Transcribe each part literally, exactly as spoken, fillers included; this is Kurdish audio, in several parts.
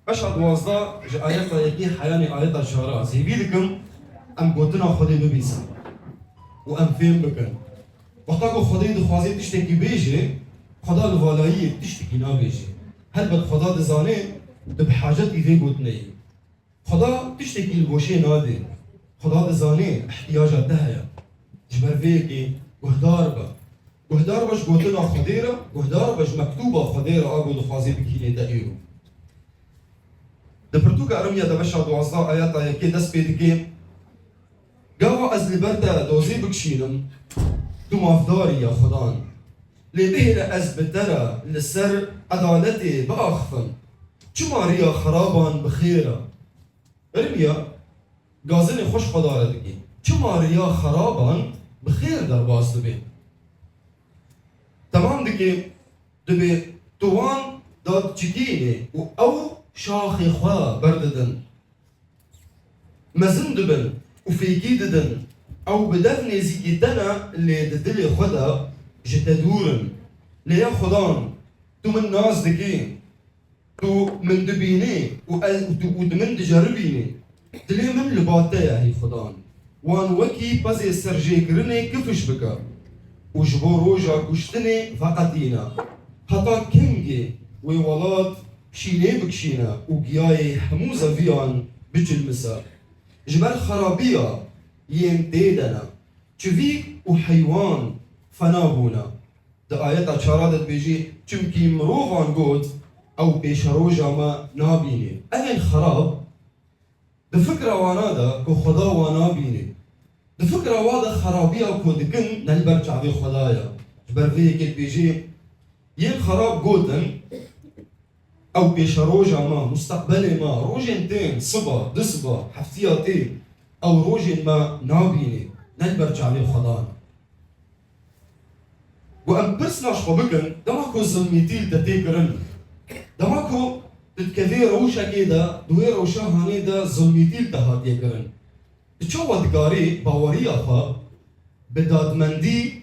Beşa duwazdeh ji ayeta yekê heyanî ayeta çara ez hêvî dikim em gotina Xwedê bibîsin û em fêm bikin. Wexta ku Xwedê dixwaze tiştekî bêje, Xweda li valayiyê tiştekî nabêje. Helbet Xweda dizane tu bi hacetî vê gotinê yî. Xweda tiştekî li goşê nade. Xweda dizane ihtiyaca te heye. Ji ber vê yekê guhdar be. Guhdar be ji gotina Xwedê re, guhdar be ji mektûba Xwedê re a ku dixwaze bigihînê te îro. Di pirtûka Irmiya de beşa duwazdeh ayeta yekê dest pê dike, Gava ez li ber te dozê bikişînim, tu mafdarî ya Xudan. Lê bihêle ez bi te re li ser edaletê biaxifim. Çima riya xeraban bi xêr e? Irmiya gazinê xwe ji Xweda re dike. Çima riya xeraban bi xêr derbas dibe? Temam dike, dibê tu wan dadçikînê û ew şaxê xwe berdidin. Mezin dibin û fêkî didin. Ew bi dev nêzîkî te ne, lê di dilê xwe de ji te dûr in. Lê ya Xudan, tu min nas dikî. Tu min dibînî û ez, û tu, û tu min diceribînî. Dilê min li ba te ye, hey Xudan. Wan wekî pezê serjêkirinê kifiş bike û ji bo roja kuştinê veqetîne. Heta kengê wê welat şînê bikişîne û giyayê hemû zeviyan bicilmise. Ji ber xerabiya yên tê de ne, çivîk û heywan fena bûne. Di ayeta çara de dibêjî, çimkî mirovan got, ew pêşeroja me nabînê. Evên xerab, di fikra wana de ku Xweda wan nabînê. Di fikra wa de xerabiya ku dikin ne li ber çavê Xweda ye. Ji ber vê yekê dibêjê, yên xerab gotin, ew pêşeroja me, musteqbelê me, rojên tên, siba, du siba, heftiya tê, ew rojên me nabînê, ne li ber çavê Xweda ne. Ku em pirsna ji xwe bikin, dema ku zilmîtî li te tê kirin, dema ku tu dikevê rewşekê de, di wê rewşa hanê de zilmîtî li te hatiye kirin, tu çawa dikarî baweriya xwe bi dadmendî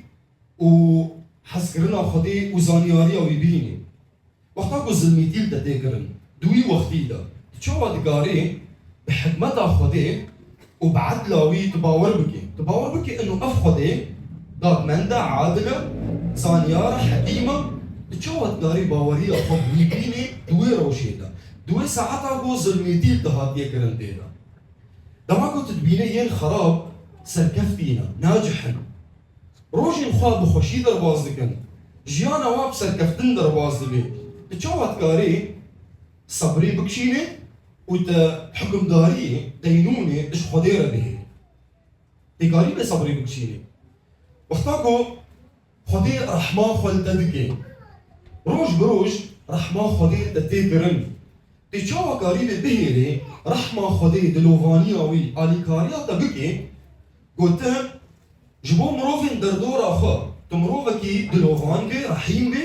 û hezkirina Xwedê û zanyariya wî bînî? Wexta ku zilmîtî li te tê kirin, di wî wextî de, tu çawa dikarî bi hikmeta Xwedê û bi edla wî tu bawer bikî? Tu bawer bikî ino ev Xwedê dadmend e, adil e, zanyar e, hekîm e. Tu çawa dikarî baweriya xwe bi wî bînî di wê rewşê de, di wê saeta ku zilmîtî li te hatiye kirin tê de? Dema ku tu dibînî yên xerab serkeftî ne, nacih in. Rojên xwe bi xweşî derbas dikin. Jiyana we bi serkeftin derbas dibe. Tu çawa dikarî sebrê bikişînî û te hukimdariyê, qeynûnê ji Xwedê re bihêlî? Tê karî bê sebrê bikişînî. Wexta ku Xwedê rehma xwe li te dike, roj bi roj rehma Xwedê li te tê kirin. Tê çawa karî bê bihêlê rehma Xwedê, dilovaniya wî, alîkariya te bike, ku tu ji bo mirovên derdora xwe, tu mirovekî dilovan bê, rehîm bê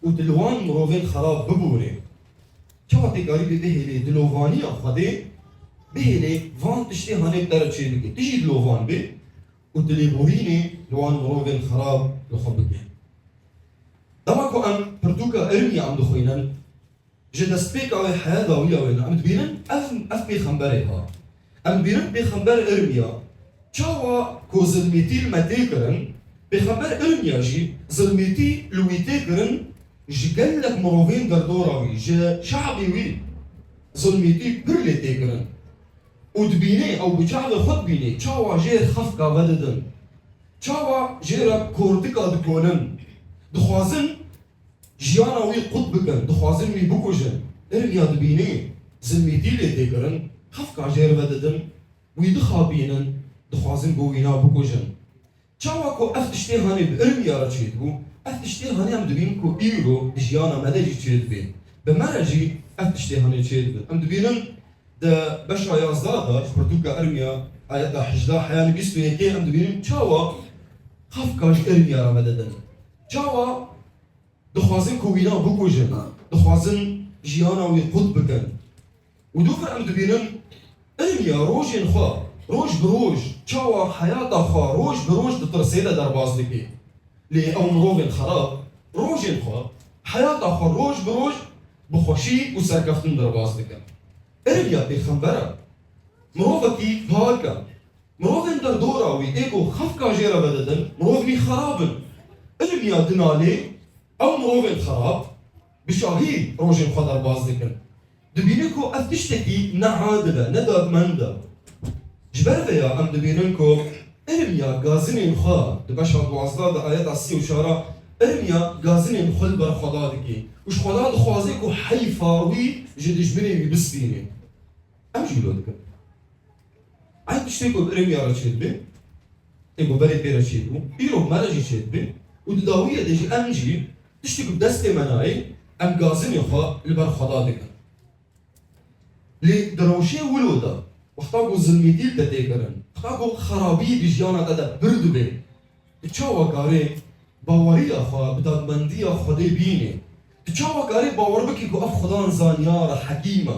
û tu li wan mirovên xerab biborê. Çawa tê karî bê bihêlê dilovaniya Xwedê, bihêlê van tiştê hanê bi te re çêbike. Tu jî dilovan bê û tu lêborînê li wan mirovên xerab li xwe bike. Dema ku em pirtûka Irmiya em dixwînin, ji destpêka wê heya dawiya wê ne, em dibînin ev, ev pêxemberê ha. Em dibînin pêxember Irmiya çawa ku zilmîtî li me tê kirin, pêxember Irmiya jî zilmîtî li wî tê kirin, ji gelek mirovên derdora wî, ji şe'bê wî zilmîtî pir lê tê kirin. Û dibînê, ew bi çavê xwe dibînê, çawa jê re xefka vedidin. Çawa jê re kortika dikonin. Dixwazin jiyana wî qut bikin, dixwazin wî bikujin. Irmiya dibînê, zilmîtî lê tê kirin, xefka jê re vedidin, wî dixapînin, dixwazin ku wîna bikujin. Çawa ku ev tiştê hanê bi Irmiya re çêdibû, ev tiştê hanê em dibînin ku îro di jiyana me de jî çêdibe. Bi me re jî ev tiştê hanê çêdibin. Em dibînin di beşa yazdeh de ji pirtûka Irmiya, ayeta hejdeh heyanî bîst û yekê em dibînin çawa xefka ji Irmiya re vedidin. Çawa dixwazin ku wîna bikujin, dixwazin jiyana wî qut bikin. Û dûvir em dibînin, Irmiya rojên xwe, roj bi roj, çawa heyata xwe roj bi roj di tirsê de derbas dike. Lê ew mirovên xerab, rojên xwe, heyata xwe roj bi roj bi xweşî û serkeftin derbas dikin. Irmiya pêxembera, mirovekî pak e. Mirovên derdora wî ê ku xefka jê re vedidin, mirovî xerab in. Irmiya dinalê, ew mirovên xerab bi şahî rojên xwe derbas dikin. Dibîne ku ev tiştekî ne adil e, ne dadmend e. Ji ber vê ya em dibînin ku Irmiya gazinên xwe di beşa duwazdeh de ayeta sî û çar a, Irmiya gazinên xwe li ber Xweda dike û ji Xweda dixwaze ku heyfa wî ji dijminên wî bistîne. Em jî wilo dikin. Eyn tiştê ku bi Irmiya re çêdibe, ê ku berê pê re çêbû, îro me re jî çêdibe û di dawiyê de jî em jî tiştê ku bi destê me nayê, em gazinê xwe li ber Xweda dikin. Lê di rewşê wilo de, wexta ku zilmîtî li te tê kirin, wexta ku xerabî di jiyana te de pir dibe, tu çawa karê baweriya xwe bi dadmendiya Xwedê bînî? Tu çawa karê bawer bikî ku ev Xwedan zanyar e, hekîm e?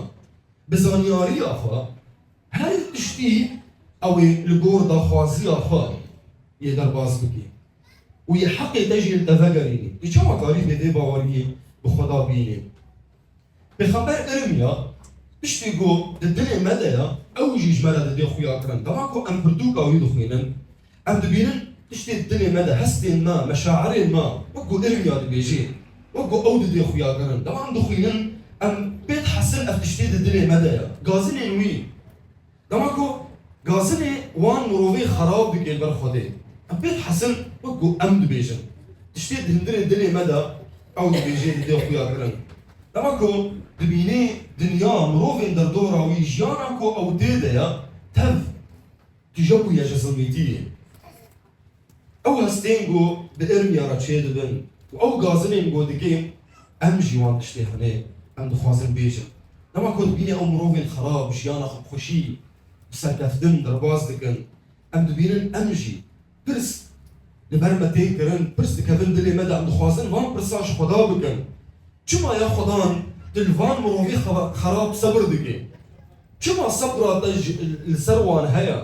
Bi zanyariya xwe her tiştî ew ê li gor daxwaziya xwe yê derbas bikî û yê heqê te jî li te vegerînî. Tu çawa karî vê, vê baweriyê bi Xweda bînî? Pêxember Irmiya tiştê ku di dilê me de ye, ew jî ji me re didê xuya kirin. Dema ku em pirtûka wî dixwînin, em dibînin tiştê di dilê me de, hestên me, meşairên me, wek ku Irmiya dibêjê, wek ku ew didê xuya kirin. Dema em dixwînin, em pê dihesin ev tiştê di dilê me de ye. Gazinên wî, Dema ku gazinê wan mirovê xerab dike li ber Xwedê, em pê dihesin wek ku em dibêjin. Tiştê di hundirê dilê me de ew dibêjê didê xuya kirin. Dema ku dibînê dinya mirovên derdora wî jiyana ku ew tê de ye, tev tije bûye ji zilmîtiyê. Ew hestên ku bi Irmiya re çêdibin û ew gazinên ku dike, em jî wan tiştê hene em dixwazin bêjin. Dema ku dibîne ew mirovên xerab jiyana xwe bi xweşî, bi serkeftin derbas dikin, em dibînin em jî pirs li ber me tê kirin, pirs dikevin dilê me de, em dixwazin van pirsa ji Xweda bikin. Çima ya Xwedan tu li van mirovî xera-, xerab sebir dikî? Çima sebra te ji, li ser wan heye?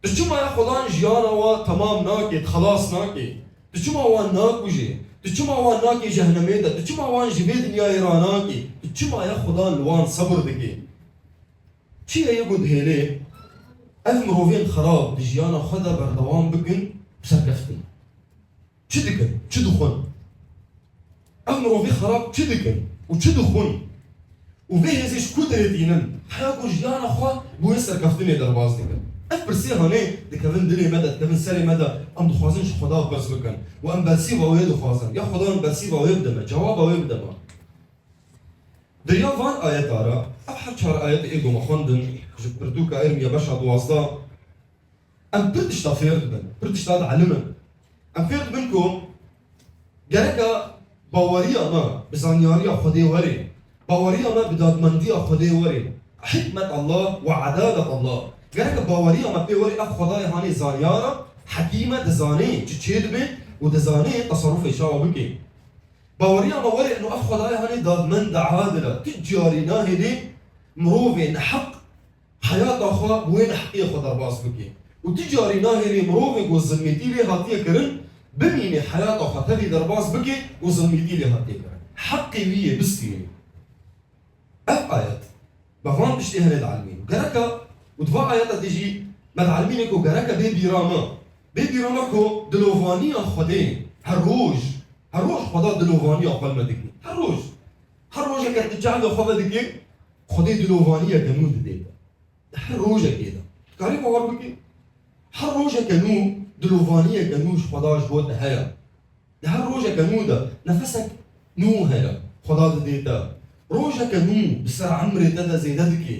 Tu çima ya Xwedan jiyana wan temam nakî, xelas nakî? Tu çima wan nakujî? Tu çima wan nakî cehnemê de? Tu çima wan ji vê dinyayê ranakî? Tu çima ya Xwedan li wan sebir dikî? Çi ye ku dihêlê ev mirovên xerab di jiyana xwe de berdewam bikin bi serkeftin? Çi dikin? Çi dixwin? Ev mirovî xerab çi dikin û çi dixwin? Û vê hêzê ji ku derê tînin? Heya ku jiyana xwe bi wê serkeftinê derbas dikin. Ev pirsê hanê dikevin dilê me de, dikevin serê me de, em dixwazin ji Xweda pirs bikin. Û em bersîva wê dixwazin. Ya Xwedan bersîva wê bide me, cewaba wê bide me. Di riya van ayeta re, ev her çar ayetê ê ku me xwendin, ji pirtûka Irmiya beşa duwazdeh, Em pir tişta fêr dibin, pir tişta dielimin. Em fêr dibin ku gereka baweriya me bi zanyariya Xwedê were, baweriya me bi dadmendiya Xwedê were, hikmet Allah we edalet Allah. Gereka baweriya me pê were, ev Xwedayê hanê zanyar e, hekîm e, dizane çi çêdibe û dizane teserufê çawa bike. Baweriya me were ino ev Xwedayê hanê dadmend e, adil e. Tu carî nahêlê mirovê neheq heyata xwe bi wê neheqiyê xwe derbas bike. Û tu carî nahêlê mirovê ku zilmîtî lê hatiye kirin, bimîne heyata xwe tevî derbas bike û zilmîtî lê hatiye kirin. Heqê wî yê bistîne. Ev ayet bi van tiştê hene dielmîn. Gereka, û di van ayeta dê jî me dielmîne ku gereka bê bîra me. Bê bîra me ku dilovaniya Xwedê her roj, her roj Xweda dilovaniya xwe li me dike. Her roj. Her rojeke tu çavê xwe vedikê, Xwedê dilovaniyeke nû didê te. Di her rojekê de. Dikarî bawer bikî? Her rojeke nû dilovaniyeke nû ji Xweda ji bo te heye. Di her rojeke nû de nefesek nû heye. Xweda didê te. Rojeke nû bi ser emrê te de zêde dikê.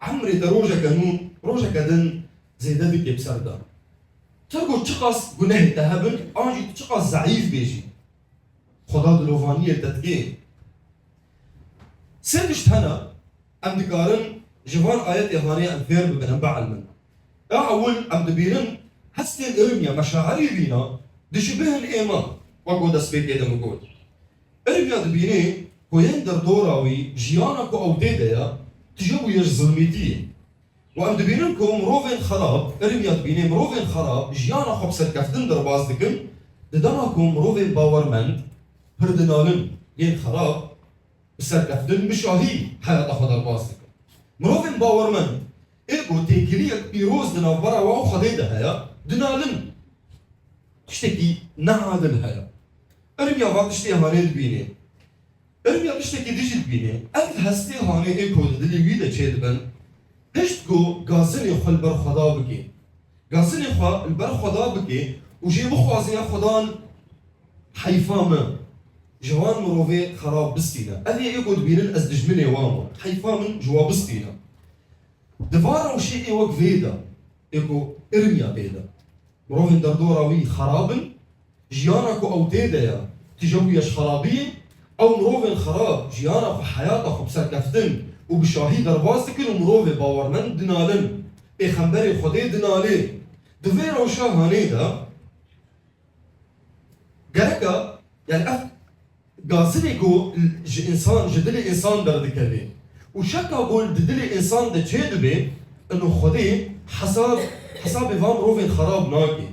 Emrê te rojeke nû, rojeke din zêde dikê bi ser te. Ter ku çiqas gunehê te hebin, an jî tu çiqas zeîf bê jî. Xweda dilovaniyê te dikê. Sê tişt hene, em dikarin ji van ayetê hanê em fêr bibin, em bielmin. Ya ewil, em dibînin hestên Irmiya, meşairê wîna dişibihin ê me, wek ku destpêkê de min got. Irmiya dibînê ku yên derdora wî, jiyana ku ew tê de ye, tije bûye ji zilmîtiyê. Û em dibînin ku mirovên xerab, Irmiya dibînê mirovên xerab jiyana xwe bi serkeftin derbas dikin, di dema ku mirovên bawermend pir dinalin, yên xerab bi serkeftin, bi şahî heyata xwe derbas dikin. Mirovên bawermend ê ku têkiliyek pîroz di navbera we û Xwedê de heye, dinalin. Tiştekî neadil heye. Irmiya van tiştê hanê dibînê. Irmiya tiştekî din jî dibînê. Ev hestê hanê ê ku di dilê wî de çêdibin, hişt ku gazinê xwe li ber Xweda bike. Gazinê xwe li ber Xweda bike û jê bixwaze ya Xwedan heyfa min ji wan mirovê xerab bistîne. Ev ê ku dibînin ez dijminê wan bûm. Heyfa min ji wa bistîne. Di van rewşê ê wek vê de, ê ku irmiya tê de, mirovên derdora wî xerab in, jiyana ku ew tê de ye, tije bûye ji xerabiyê, ew mirovên xerab jiyana xwe, heyata xwe bi serkeftin û bi şahî derbas dikin û mirovê bawermend dinalin. Pêxemberê Xwedê dinalê. Di vê rewşa hanê de gereka, yani ev gazinê ku ji însan, ji dilê însan derdikeve û şeka ku di dilê însan de çêdibe, ino Xwedê hesab, hesabê van mirovên xerab nake.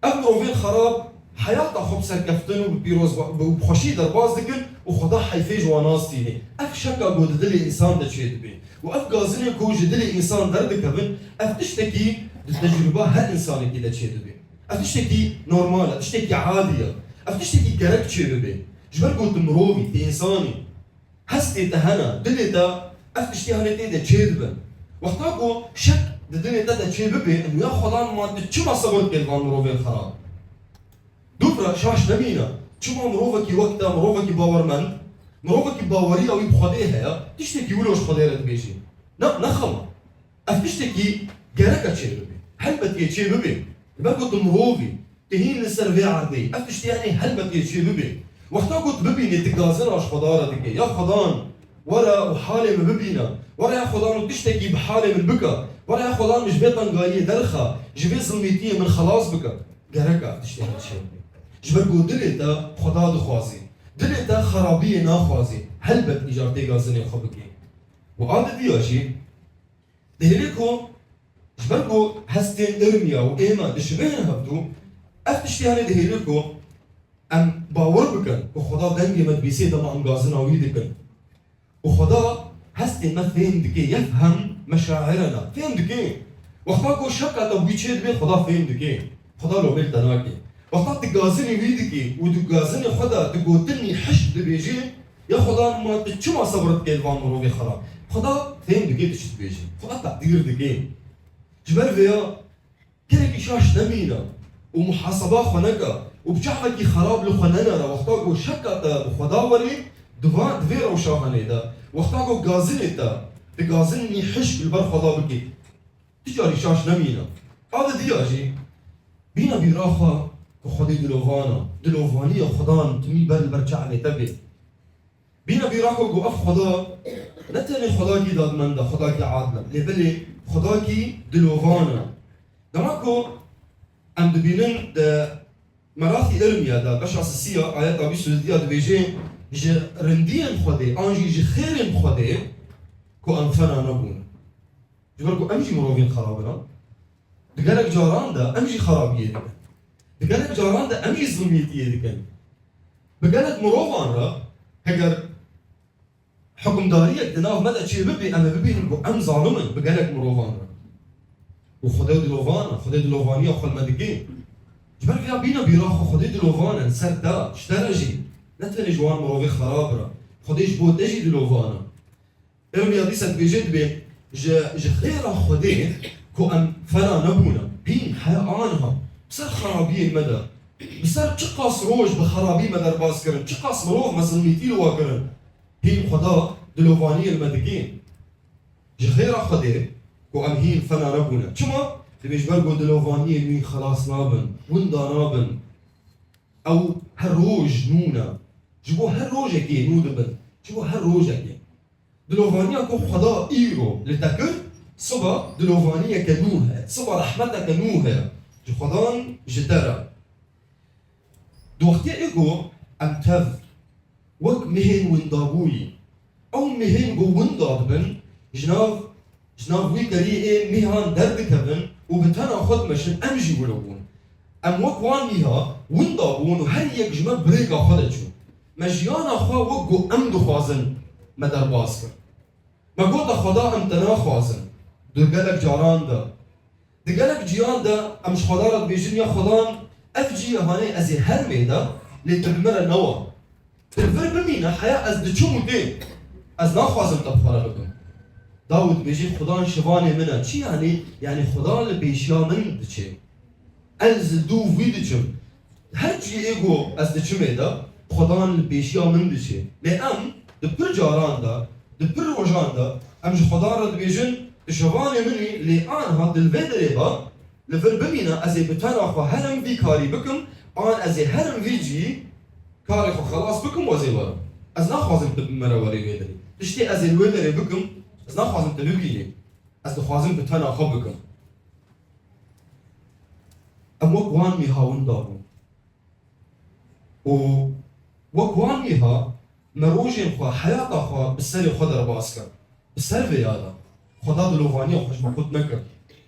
Ev mirovên xerab heyata xwe bi serkeftin û bi pîroz, bi xweşî derbas dikin û Xweda heyfê ji wan nastînê. Ev şeka ku di dilê însan de çêdibe û ev gazinê ku ji dilê însan derdikevin, ev tiştekî di tecrûba her însanekî de çêdibe. Ev tiştekî normal e, tiştekî adî ye. Ev tiştekî gerek çêbibe. Ji ber ku tu mirovî, tu însanî. Hestê te hene, dilê te, ev tiştê hene tê de çêdibin. Wexta ku şek di dilê te de çêbibe, ya Xwedan ma tu çima sebir dikê li van mirovên xerab? Dûvra şaş nemîne. Çima mirovekî wek te, mirovekî bawermend, mirovekî baweriya wî bi Xwedê heye, tiştekî wilo ji Xwedê re dibêjî? Ne, ne xem e. Ev tiştekî gerek e çêbibe. Helbet yê çêbibe. Li ber ku tu mirovî, tu hîn li ser vê erdê yî. Ev tiştê, yanî, helbet yê çêbibe. Wexta ku tu bibînî tu gazina ji Xweda re dikî, ya Xwedan, were û halê min bibîne. Were ya Xwedan û tiştekî bi halê min bike. Were ya Xwedan min ji vê tengayiyê derxe, ji vê zilmîtiyê min xelas bike. Gerek e ev tiştê hene çêbibe. Ji ber ku dilê te Xweda dixwazî. Dilê te xerabiyê naxwazî. Helbet îcar tê gazinê xwe bikî. Û a didiya jî, dihêle ku ji ber ku hestên irmiya û ême dişibînin hevdû, ev tiştê hene dihêle ku em bawer bikin ku Xweda dengê me dibîsê dema em gazina wî dikin. Û Xweda hestên me fêm dike, yefhem meşairena, fêm dike. Wexta ku şeka te bi wî çêdibe, Xweda fêm dike. Xweda lomê li te nake. Wexta tu gazinê wî dikî û tu gazinê xwe de tu gotinî hişk dibêjî, ya Xwedan ma tu çima sebir dikê li van mirovê xerab? Xweda fêm dike tu çi dibêjî. Xweda teqdîr dike. Ji ber vêya gelekî şaş nemîne û muhaseba xwe neke û bi çavekî xerab li xwe nenere. Wexta ku şeka te bi Xweda werê, di va-, di vê rewşa hanê de, wexta ku gazinê te, tu gazinî hişk li ber Xweda bikî. Tu carî şaş nemîne. A didiya jî, bîne bîra xwe ku Xwedê dilovan e. Dilovaniya Xwedan timî ber li ber çavê te bê. Bîne bîra xwe ku ev Xweda ne tenê Xwedakî dadmend e, Xwedakî adil e, lê belê Xwedakî dilovan e. Dema ku em dibînin di Merathî Irmiya de, beşa sisiya, ayeta bîst û duya dibêje, ji rindiyên Xwedê, an jî ji xêrên Xwedê ku em fena nebûn. Ji ber ku em jî mirovên xerab in, di gelek caran de em jî xerabiyê dikin. Di gelek caran de em jî zilmîtiyê dikin. Bi gelek mirovan re, heger hukimdariyek di nav me de çê bibe, em ê bibînin ku em zalim in bi gelek mirovan re. Û Xwedê dilovan e, Xwedê dilovaniya xwe li me dike. Ji ber vêya bîne bîra xwe, Xwedê dilovan e, li ser te, ji te re jî. Ne tenê ji wan mirovê xerab re. Xwedê ji bo te jî dilovan e. Irmiya dîsa dibêje, dibê, ji, ji xêra Xwedê ku em fena nebûne, hîn heya aniha, bi ser xerabiyên me de, bi ser çiqas roj bi xerabî me derbas kirin, çiqas mirov me zilmîtî li wa kirin, hîn Xweda dilovaniyê li me dike. Ji xêra Xwedê ku em hîn fena nebûne. Çima? Dibê ji ber ku dilovaniyên wî xelas nabin, winda nabin. Ew her roj nû ne. Ji bo her rojekê nû dibin. Ji bo her rojekê. Dilovaniya ku Xweda îro li te kir, siba dilovaniyeke nû heye, siba rehmeteke nû heye. Ji Xwedan ji te re. Di wextê ê ku em tev wek mihên windabûyî, ew mihên ku winda dibin, ji nav, ji nav wî kerî ê mihan derdikevin û bi tena xwe dimeşin, em jî wilo bûn. Em wek wan mîha winda bûn û her yek ji me bi rêka xwe de çû. Me jiyana xwe wek ku em dixwazin me derbas kir. Me gota Xweda em te naxwazin. Di gelek caran de, di gelek ciyan de em ji Xweda re dibêjin, ya Xwedan, ev cî ye hanê ez ê hermê de, lê tu bi min re newa. Tu li vir bimîne, heya ez diçim û têm. Ez naxwazim te bi xwe re bibim. Dawid dibêjî, Xwedan şivanê min e. Çi yanî? Yanî Xwedan li pêşiya min diçe. Ez li dûv wî diçim. Her cihê ku ez diçim ê de, Xwedan li pêşiya min diçe. Lê em di pir caran de, di pir rojan de, em ji Xwedan re dibêjin, tu şivanê min î, lê aniha tu li vê derê be, li vir bimîne, ez ê bi tena xwe herim vî karî bikim, an ez ê herim vî cihî karê xwe xelas bikim û ez ê werim. Ez naxwazim tu bi min re werî wê derê. Tiştê ez ê li wê derê bikim, ez naxwazim tu bibînî. Ez dixwazim bi tena xwe bikim. Em wek wan mîha winda bûn. Û wek wan mîha me rojên xwe, heyata xwe bi serê xwe derbas kir. Bi ser vê ya de Xweda dilovaniya xwe ji me qut nekir.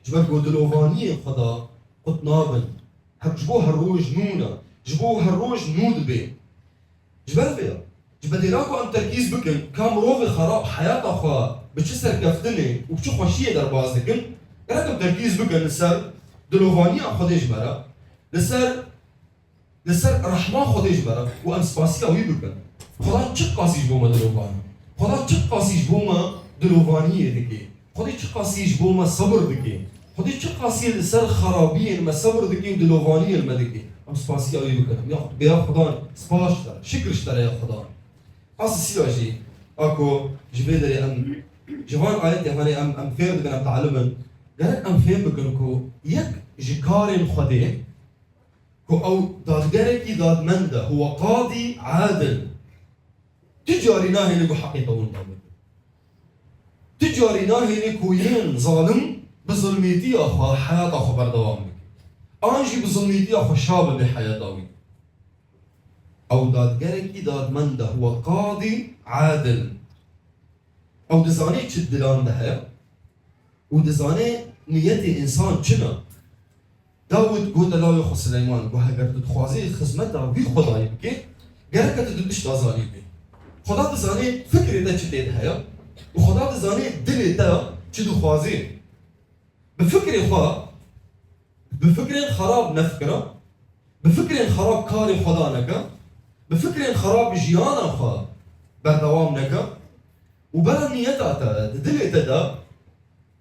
Ji ber ku dilovaniyên Xweda qut nabin. Her, ji bo her roj nû ne. Ji bo her roj nû dibe. Ji ber vê ya, ji bedêla ku em terkîz bikin ka mirovê xerab heyata xwe bi çi serkeftinê û bi çi xweşiyê derbas dikin, gerek em terkîz bikin li ser dilovaniya Xwedê ji me re, li ser, li ser rehma Xwedê ji me re û em spasiya wî bikin. Xweda çiqasî ji bo me dilovan e. Xweda çiqasî ji bo me dilovaniyê dike. Xwedê çiqasî ji bo me sebir dike. Xwedê çiqasî li ser xerabiyên me sebir dike û dilovaniyên me dike. Em spasiya wî bikin. Ya, bêya Xudan, spas ji te, şikir ji te re ya Xudan. Qasisiya jî, a ku ji vê derê em, ji van ayetê hanê em, em fêr dibin, em talim in. Gerek em fêm bikin ku yek ji karên Xwedê, ku ew dadgerekî dadmend e, huwe qadî adil. Tu carî nahêlî ku heqê te winda bibe. Tu carî nahêlî ku yên zalim bi zilmîtiya xwe heyata xwe berdewam bike. An jî bi zilmîtiya xwe şa bibe heyata wî. Ew dadgerekî dadmend e, huwe qadî adil. Ew dizanê çi dilan de heye. Û dizane niyetê însan çi ne. Dawid gote lawê xwe Sileyman, got, heger tu dixwazî xizmeta wî Xwedayê bikê, gereke tu du tişta zanî bê. Xweda dizane fikrê te çi tê de heye û Xweda dizane dilê te çi dixwazî. Bi fikrê xwe, bi fikrên xerab nefikire, bi fikrên xerab karê Xweda neke, bi fikrên xerab jiyana xwe berdewam neke û bera niyeta te, di dilê te de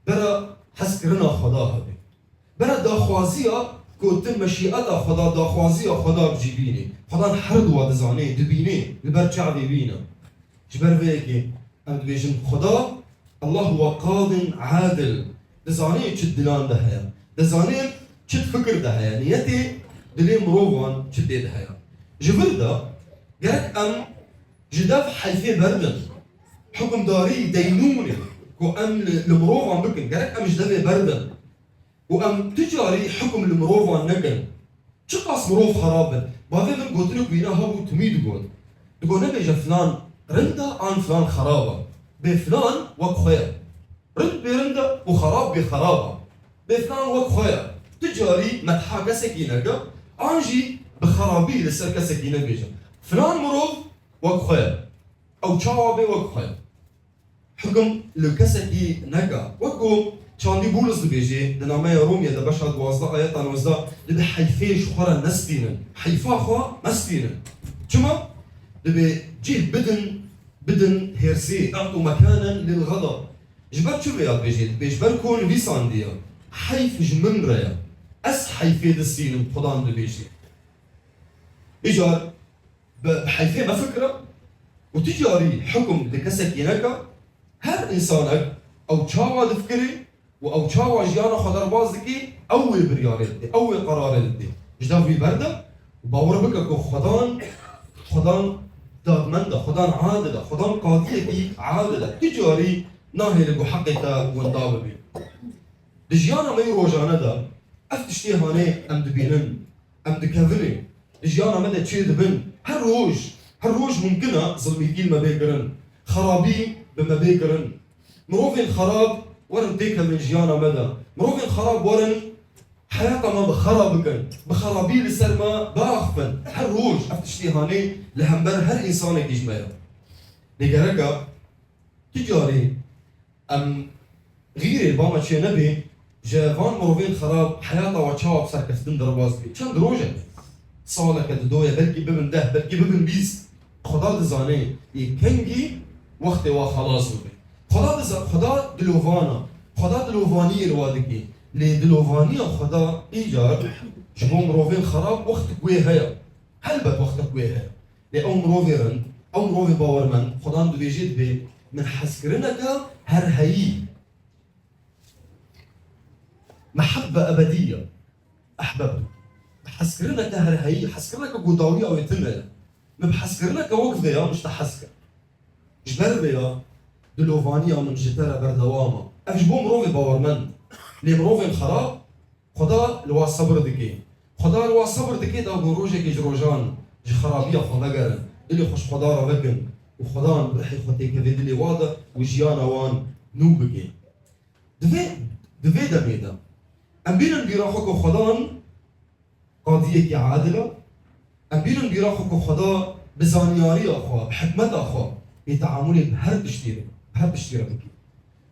bera hezkirina Xweda hebe. Bera daxwaziya ku tu meşîeta Xweda, daxwaziya Xweda bi cî bînî. Xwedan her duwa dizanê, dibînê, li ber çavê wî ne. Ji ber vê yekê em dibêjin Xweda, Allah huwa qadin adil. Dizanê çi dilan de heye. Dizanê çi fikir de heye. Niyetê dilê mirovan çi tê de heye. Ji vir de gerek em ji dev heyfê berdin. Hukimdarî deynûnê ku em li, li mirovan bikin, gerek em ji devê berdin. Û em tu carî hukum li mirovan nekin. Çiqas mirov xerab bin. Bavê min gotinek wîna hebû, timî digot. Digot, nebêje filan rind e an filan xerab e. Bê filan wek xwe ye. Rind bê rind e û xerab bê xerab e. Bê filan wek xwe ye. Tu carî metha kesekî neke, an jî bi xerabî li ser kesekî nebêje. Filan mirov wek xwe ye. Ew çawa bê wek xwe ye. Hukum li kesekî neke. Wek ku çandî Bûlis dibêjê, di nameya Romyê de beşa duwazdeh ayeta nozdeh, dibê heyfê ji xwe re nestînin. Heyfa xwe mestînin. Çima? Dibê cih bidin, bidin hêrsî, e'tu mekanen lil ghadab. Ji ber çi vêya dibêjê? Dibê ji ber ku nivîsandiye, heyf ji min re ye. Ez heyfê distînim, Xudan dibêjê. Îcar bi, bi heyfê mefikire û tu carî hukum di kesekî neke, her însanek ew çawa difikirê û ew çawa jiyana xwe derbas dikê, ew wê biryarê didê, ew wê qerarê didê. Ji dev wî berde û bawer bike ku Xwedan, Xwedan dadmend e, Xwedan adil e, Xwedan qadiyekî adil e. Tu carî nahêle ku heqê te winda bibê. Di jiyana me yê rojane de ev tiştê hanê em dibînin. Em dikevin ê, di jiyana me de çê dibin. Her roj, her roj mumkin e zilmîtî li me bê kirin, xerabî bi me bê kirin. Mirovên xerab werin têkevin jiyana me de. Mirovên xerab werin heyata me bi xera bikin, bi xerabî li ser me biaxifin. Her roj ev tiştê hanê li hember her însanekî ji me ye. Lê gereka tu carê em xîrê ba me çê nebê, ji van mirovên xerab heyata we çawa bi serkeftin derbas bê. Çend rojek, saleke didoye, belkî bibin deh, belkî bibin bîst. Xweda dizane yê kengî wextê wa xelas bibe. Xweda diza-, Xweda dilovana. Xweda dilovaniyê li wa dike. Lê dilovaniya Xweda îcar ji bo mirovên xerab wextek wê heye. Helbet wextek wê heye. Lê ew mirovê rind, ew mirovê bawermend, Xwedan dibêjê dibê, min hezkirineke her heyî. Mehebbe ebedî ye. Ehbebtu. Hezkirineke her heyî, hezkirineke ku dawiya wê tune ye. Min bi hezkirineke wek vê ya, min ji te hez kir. Ji ber vê ya, dilovaniya min ji te re berdewam e. Ev ji bo mirovê bawermend. Lê mirovên xerab, Xweda li wa sebir dike. Xweda li wa sebir dike da ku rojekê ji rojan ji xerabiya xwe vegerin, dilê xwe ji Xweda re vekin û Xwedan bi rihê xwe têkeve dilê wa de û jiyana wan nû bike. Di vê, di vê demê de em bînin bîra xwe ku Xwedan qadiyekî adil e. Em bînin bîra xwe ku Xweda bi zanyariya xwe, bi hikmeta xwe ê teamûlê bi her tiştî re, bi her tiştî re bike.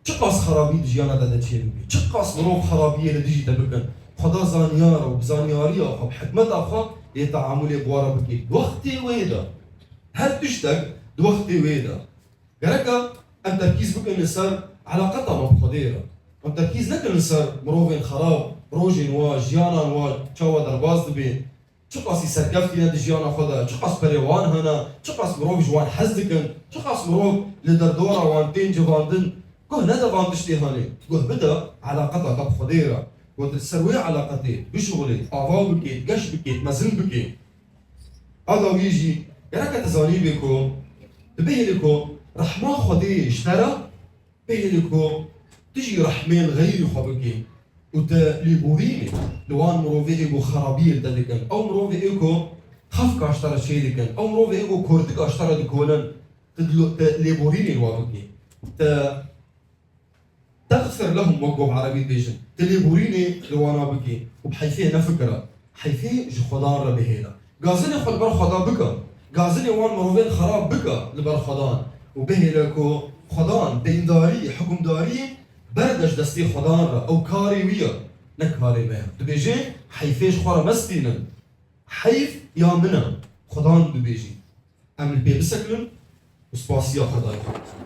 Çiqas xerabî di jiyana te de çêbibe, çiqas mirov xerabiyê li dijî te bikin, Xweda zanyar e û bi zanyariya xwe, bi hikmeta xwe ê teamûlê bi we re bike. Di wextê wê de, her tiştek di wextê wê de. Gereka em terkîz bikin li ser eleqeta me bi Xwedê re. Em terkîz nekin li ser mirovên xerab, rojên wa, jiyanan wa, çawa derbas dibe, çiqasî serkeftî ne di jiyana xwe de, çiqas perê wan hene, çiqas mirov ji wan hez dikin, çiqas mirov li derdora wan tên civandin. Guh nede van tiştê hanê. Guh bide eleqeta te bi Xwedê re. Ku tu li ser wê eleqetê bişuxulê, ava bikê, geş bikê, mezin bikê. A dawî jî gereke tu zanîbê ku tu bihêlî ku rehma Xwedê ji te re, bihêlî ku tu jî rehmên xeyrî xwe bikî û tu lêborînê li wan mirovê ê ku xerabiyê li te dikin, ew mirovê ê ku xefka ji te re çê dikin, ew mirovê ê ku kordika ji te re dikolin, tu dilo-, tu lêborînê li wan bikî. Tu Texfir lehum, wek ku bi erebî dibêjin, tu lêborînê li wana bikî û bi heyfê nefikire, heyfê ji Xwedan re bihêle. Gazinê xwe li ber Xweda bike, gazinê wan mirovên xerab bike li ber Xwedan û bihêle ku Xwedan deyndarî, hukimdarî berde ji destê Xwedan re, ew karê wî ye, ne karê me ye. Dibêje, heyfê ji xwe re mestînin, heyf ya min e, Xwedan dibêjî. Em li pê bisekinin û spasiya Xwedayê xwe bikin.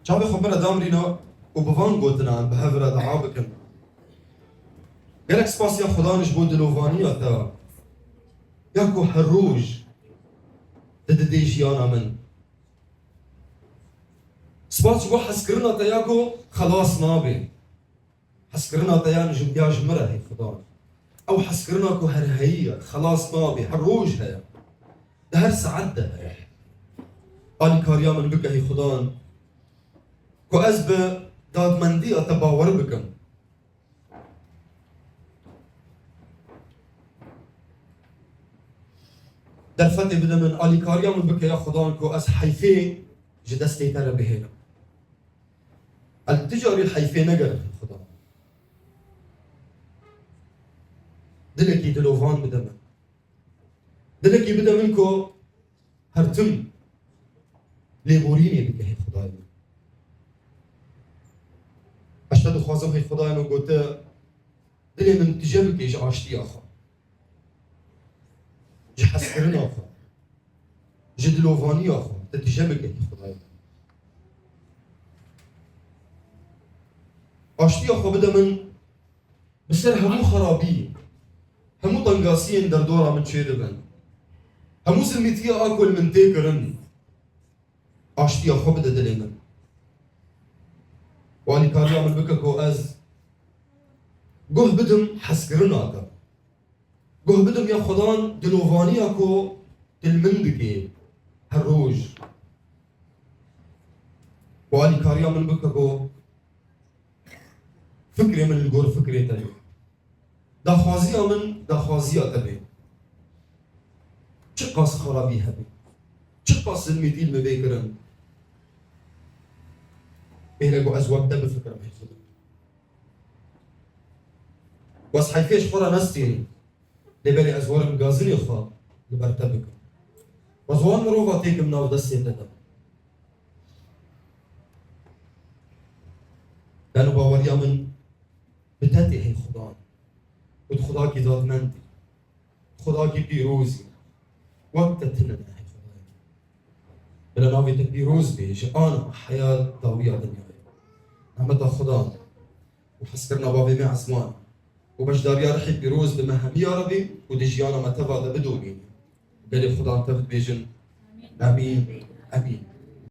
Çavê xwe bire damrîna û bi van gotina em bi hev re dua bikin. Gelek spasiya Xwedan ji bo dilovaniya te ya ku her roj tu didê jiyana min. Spas ji bo hezkirina te ya ku xelas nabe. Hezkirina te ya ji, ya ji min re, hey Xudan. Ew hezkirina ku her heyî ye, xelas nabe, her roj heye. Di her saet de heye. Alîkariya min bike, hey Xudan, ku ez bi dadmendiya te bawer bikim. Derfetê bide min, alîkariya min bike ya Xudan, ku ez heyfê ji destê te re bihêlim. Ez ti carî heyfê negerim Xuda. Dilekî dilovan bide min. Dilekî bide min ku her tim lêborînê bike, hey Xudayê min. Ez te dixwazim, hey Xudayê min, ku tu dilê min tije bike ji aştiya xwe. Ji hezkirina xwe, ji dilovaniya xwe, te tije bike, Xwedayê min. Aştiya xwe bide min, bi ser hemû xerabî, hemû tengasiyên derdora min çêdibin, hemû zilmîtiya a ku li min tê kirin, aştiya xwe bide dilê min. Û alîkariya min bike ku ez guh bidim hezkirina te. Guh bidim ya Xudan dilovaniya ku tu li min dikî her roj. Û alîkariya min bike ku fikrê min li gor fikrê te be. Daxwaziya min daxwaziya te be. Çiqas xerabî hebe, çiqas zilmîtî li min bê kirin, Bêhne ku ez wek te bifikirim, hey Xuda. Wez heyfê ji xwe re nestînim. Lê belê ez werim gazinê xwe li ber te bikim. Wez wan mirova têkim nav destê te de. Beno baweriya min bi te tê, hey Xudan. Û tu Xudakî dadmend î. Xudakî pîroz î. Wek te tune ne, hey Xudayê min. Bila navê te pîroz bê ji ana heya dawiya dinyayê. Rahmeta Xudan û hezkirina bavê me ezman û beşdariya rihê pîroz bi me hemî ya Rebî û di jiyana me teva de bidomîne. Belê Xudan tev dibêjin. Emîn. Emîn.